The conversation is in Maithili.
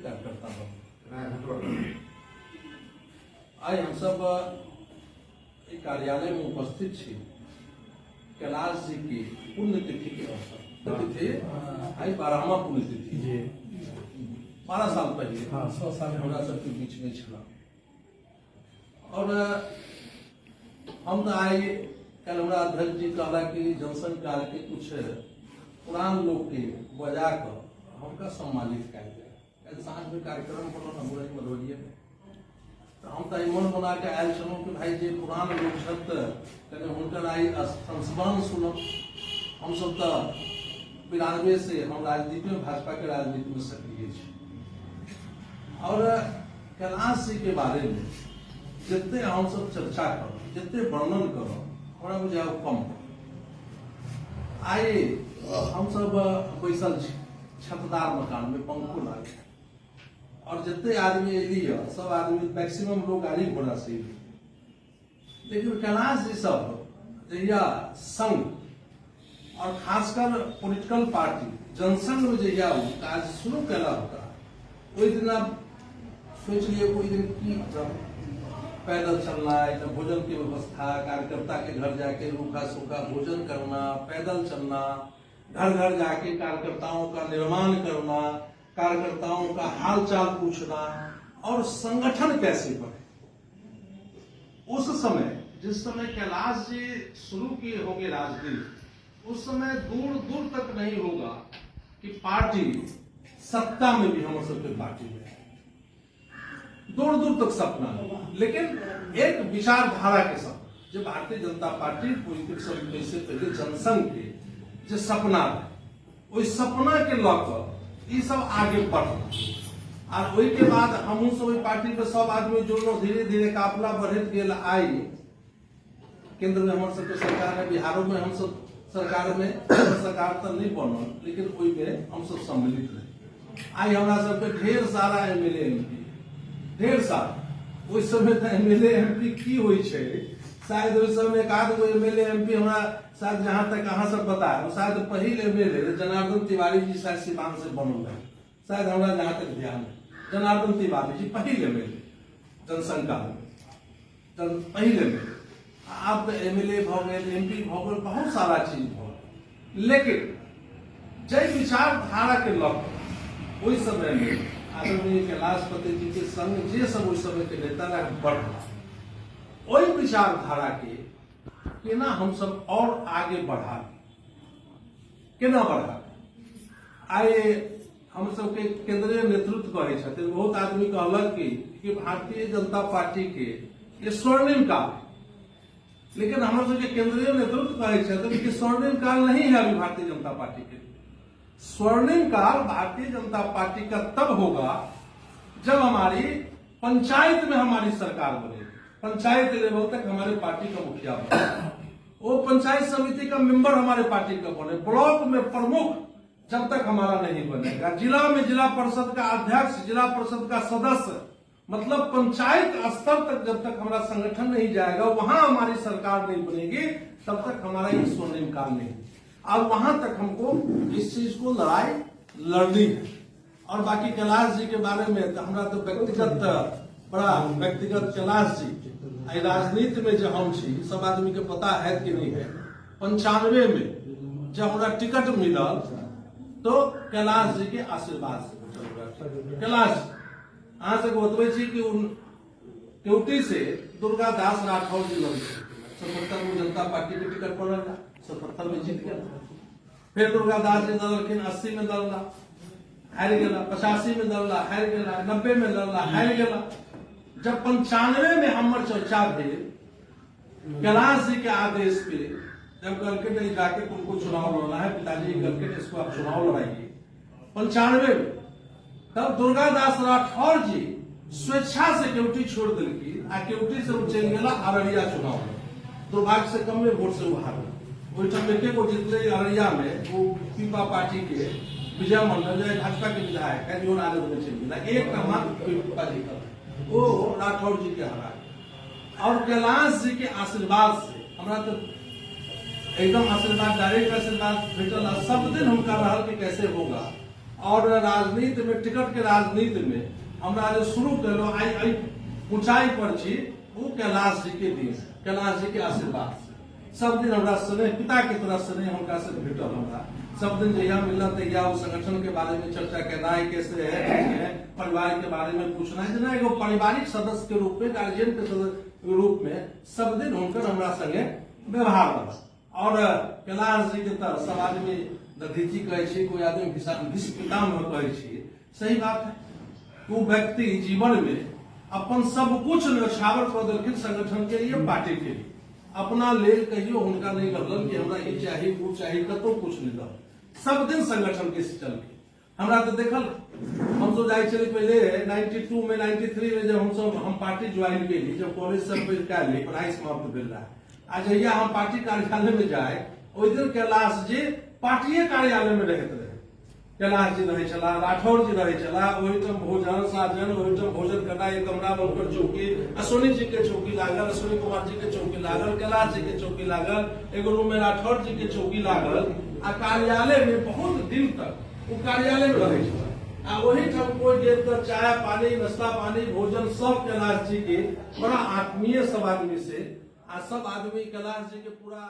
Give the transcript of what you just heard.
कार्यकर्ता बनलहुँ। आइ हमसब एहि कार्यालय में उपस्थित छी कैलाश जी के पुण्यतिथि के अवसर। तिथि आइ 12वां पुण्यतिथि, 12 साल पहले 100 साल हमरा सबके बीच में छला। और हम तो आइ कल हमरा अध्यक्ष जी कहला कि जनसंघ काल के कुछ पुरान लोग के बजा कर हुनका सम्मानित कयल जाय। काल्हि साँझ में कार्यक्रम बनल हमरो मधुबनीये में, तो हम तो मन बना के आयल छलहुँ कि भाई जे पुरान लोग छथि कनि हुनकर आइ संस्मरण सुनब। हमसब तो 92 से हम राजनीति में, भाजपा के राजनीति में सक्रिय छी। और कैलाश जी के बारे में जते हमसब चर्चा करब, जते वर्णन करब, हमरा बुझाय कम। आइ हमसब बैसल छी छतदार मकान में, पंखो लागल, और जते आदमी एली है सब आदमी मैक्सिमम लोग गाड़ी घोड़ा से एली। लेकिन कैलाश जी सब जहिया संघ और खासकर पॉलिटिकल पार्टी जनसंघ में जहिया ओ काज शुरू कैला होता, ओहि दिन आप सोच लिए कोई दिन की पैदल चलना है, तो भोजन की व्यवस्था, कार्यकर्ता के घर जाके रूखा सूखा भोजन करना, पैदल चलना, घर घर जाके कार्यकर्ताओं का निर्माण करना, कार्यकर्ताओं का हाल चाल पूछना और संगठन कैसे बढ़े। उस समय जिस समय कैलाश जी शुरू किए होंगे राजनीति, उस समय दूर दूर तक नहीं होगा कि पार्टी सत्ता में भी हम सबके पार्टी में है, दूर दूर तक सपना नहीं, लेकिन एक विचारधारा के साथ जो भारतीय जनता पार्टी पॉलिटिक्स से पहले जनसंघ के जो सपना है, ओहि सपना के लऽ कऽ ई सब आगे बढ़ल। और ओहि के बाद हमहूँ सब ओहि पार्टी पे सब आदमी जुड़लहुँ, धीरे धीरे काफिला बढ़ैत गेल। आइ केंद्र में हमर सबके सरकार है, बिहारो में हम सब सरकार में, सरकार तो नहीं बनल लेकिन ओहिमे हम सब सम्मिलित रही। आइ हमरा सबके ढेर सारा M L A M P, ढेर सारा। ओहि समय तऽ M L A M P की होइ छै, शायद ओहि समय एक आध गो M L A M P हमरा शायद जहां तक अहाँ सब पता है, शायद पहिल M L A Janardan Tiwari ji शायद सिवान से बनल रहे, शायद हमरा जहां तक ध्यान है जनार्दन तिवारी जी पहिल एम एल ए जनसंघ काल में, पहिल एम एल ए। आब तऽ एम एल ए भऽ गेल, एम पी भऽ गेल, बहुत सारा चीज भऽ गेल। लेकिन जाहि विचारधारा के लऽ कऽ ओहि समय में आदरणीय कैलाशपति जी के संग जे सब ओहि समय के नेता रहे बढ़ला, ओहि विचारधारा के केना हमसब और आगे बढ़ाबी, केना बढ़ाबी। आइ हम सबके केंद्रीय नेतृत्व कहै छथिन, बहुत आदमी कहलक कि भारतीय जनता पार्टी के ये स्वर्णिम काल है, लेकिन हम सबके केंद्रीय नेतृत्व कहै छथिन कि स्वर्णिम काल नहीं है अभी भारतीय जनता पार्टी के लिए। स्वर्णिम काल भारतीय जनता पार्टी का तब होगा जब हमारी पंचायत में हमारी सरकार बनेगी, पंचायत लेवल तक हमारे पार्टी का मुखिया बने, वो पंचायत समिति का मेंबर हमारे पार्टी का बने, ब्लॉक में प्रमुख जब तक हमारा नहीं बनेगा, जिला में जिला परिषद का अध्यक्ष, जिला परिषद का सदस्य, मतलब पंचायत स्तर तक जब तक हमारा संगठन नहीं जाएगा, वहां हमारी सरकार नहीं बनेगी, तब तक हमारा ये स्वर्णिम काल नहीं। और वहां तक हमको इस चीज को लड़ाई लड़नी है। और बाकी कैलाश जी के बारे में तो हमरा तो व्यक्तिगत बड़ा व्यक्तिगत कैलाश जी आई राजनीति में जो हम छी सब आदमी के पता है कि नहीं है। 95 में जब हमरा टिकट मिलल तो कैलाश जी के आशीर्वाद से भेटल। कैलाश अहाँ सबके बतबै छी कि उन केवटी से दुर्गा दास राठौर जी लड़े 77 में जनता पार्टी के टिकट पर लड़ला, 77 में जीत गेला। फिर दुर्गा दास जी लड़लखिन 80 में लड़ला, हारि गेला, 85 में लड़ला, हारि गेला, 90 में लड़ला, हारि गेला। जब 95 में हमर चर्चा भेल कैलाश जी के आदेश पे, जब कहलके नहीं जाके तुमको चुनाव लड़ना है, पिताजी कहलके इसको आप चुनाव लड़ाइए 95 में, तब दुर्गा दास राठौर जी स्वेच्छा से केवटी छोड़ दिलकी आ केवटी से चलि गेला अररिया चुनाव में। दुर्भाग्य से कमे वोट से वो हारल। ओहिठाम एके गो जीतले अररिया में, वो पीपा पार्टी के विजय मंडल जो भाजपा के विधायक है, जो राजद में चलि गेला, एक मात्र पीपा जीतल, वो राठौर जी के हरा। और कैलाश जी के आशीर्वाद से हमरा तो एकदम आशीर्वाद, डायरेक्ट आशीर्वाद भेटल। सब दिन हुनका रहल कि कैसे होगा। और राजनीति में, टिकट के राजनीति में हमरा जे शुरू केलहुँ, आइ एहि ऊंचाई पर छी, ओ कैलाश जी के दिन, कैलाश जी के आशीर्वाद से। सब दिन हमरा स्नेह, पिता के तरह स्नेह हुनका से भेटल। हमरा सब दिन जहिया मिलल तहिया ओ संगठन के बारे में चर्चा केनाइ, कैसे है, कैसे है, परिवार के बारे में पूछना, जेना एगो पारिवारिक सदस्य के रूप में, गार्जियन के सदस्य के रूप में सब दिन हुनकर हमरा संगे व्यवहार रहल। और कैलाश जी के तऽ सब आदमी दधीची कहै छै, कोई आदमी भीष्म पितामह कहै छै। सही बात है, ओ व्यक्ति जीवन में अपन सब कुछ न्योछावर कऽ देलखिन संगठन के लिए, पार्टी के लिए। अपना लेल कहियो हुनका नहि रहलन कि हमरा ई चाही, ओ चाही, कतौ कुछ नहि रहल, सब दिन संगठन के चलखिन। हमरा तऽ देखल, हमसब जाइ छली पहिले 92 में, 93 में जब हमसब हम पार्टी ज्वाइन केली, जब कॉलेज सब पढ़ि कऽ एली, पढ़ाई समाप्त भेल रहा, आ जहिया हम पार्टी कार्यालय में जाए, ओहि दिन कैलाश जी पार्टिये कार्यालय में रहैत रहे। कैलाश जी रहै छलाह, राठौर जी रहै छलाह, ओहिठाम भोजन साजन, ओहिठाम भोजन करनाइ, एक कमरा में हुनकर चौकी, अश्विनी जी के चौकी लागल, अश्विनी कुमार जी के चौकी लागल, कैलाश जी के चौकी लागल, एगो रूम में राठौर जी के चौकी लागल, आ कार्यालय में बहुत दिन तक ओ कार्यालय में रहै छलाह। आ ओहिठाम कोई गेल तऽ चाय पानी, नाश्ता पानी, भोजन सब कैलाश जी के बड़ा आत्मीय सब आदमी से, आ सब आदमी कैलाश जी के पूरा